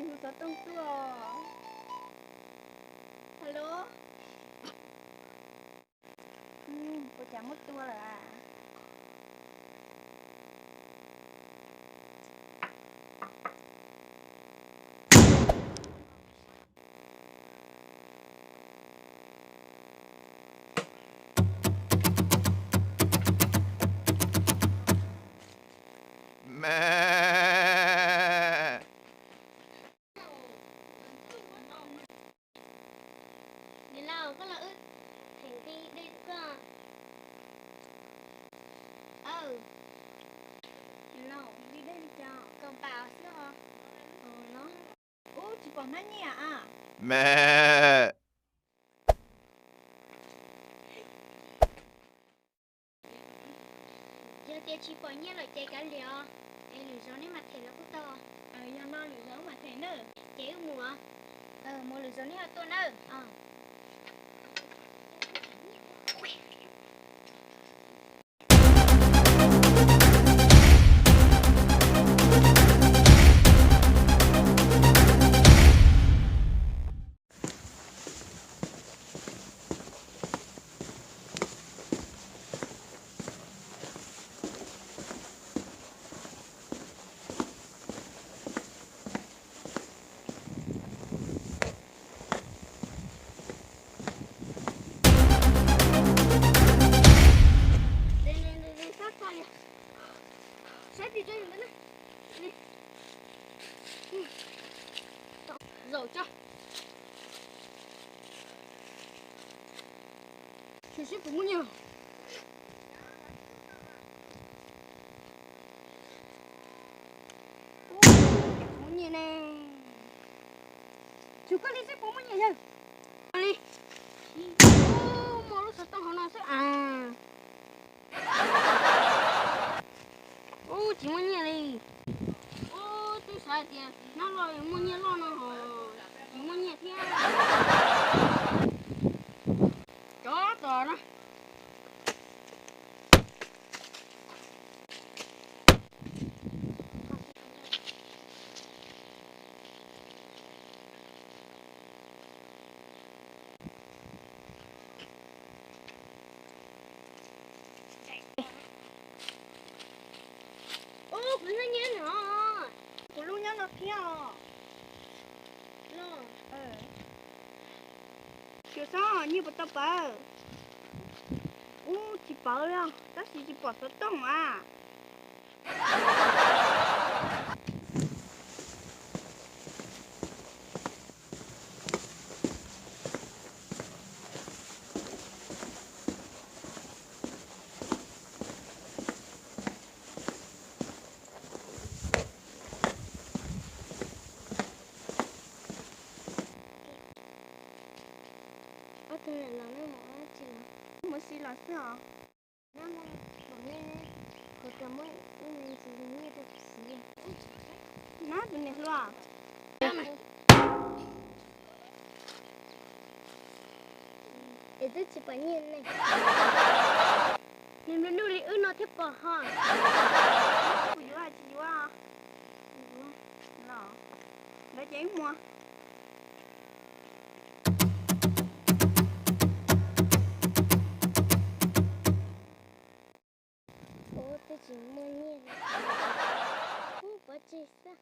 Hu xov tooj tuaj. Hello. Ua cas muab tua lawm a? Niam laus, koj los wb theem nqi dej rau koj. Niam laus, nqi dej li cas? Kaum pam xwb os. Ub, tsis pom hmab nyiaj a. Me. Yog tias tsis pom nyiaj lawm ces kav liam, es lwm zaus neb mam them los kuj tau. Yog no lwm zaus mam them na. Ces wb mus, mus lwm zaus neb ho tuaj nawb. Zaum tso. Tsis sib puas muaj nyiaj. Ub, cas puas muaj nyiaj ne? Tsuas koj li sib puas muaj nyiaj yawg. Li. Ub, muaj lub xov tooj hauv no xwb as. Ub, tsis muaj nyiaj li. Ub, twb xav hais tias hnab loj muaj nyiaj loj no ho tsis muaj nyiaj thiab. Cov tos na. Ub, kuv lub nyiaj no, kuv lub nyob no thiab os. Xyuas seb nyiaj puas tau pawv. Ub, tsis pawv li, tab sis tsis pom xov tooj a. Ob tug niam laus nej mus ua dab tsi lawm? Mus si los xwb os. Nyob no, tus niam hluas. Es twb tsis pom nyiaj ne. Nws nplua nuj li wb no thiaj pom ho. Kuv yuav tsis yuav. Los, lawv ces wb mus. Ub, twb tsis muaj nyiaj li. Ub, pov tseg xwb.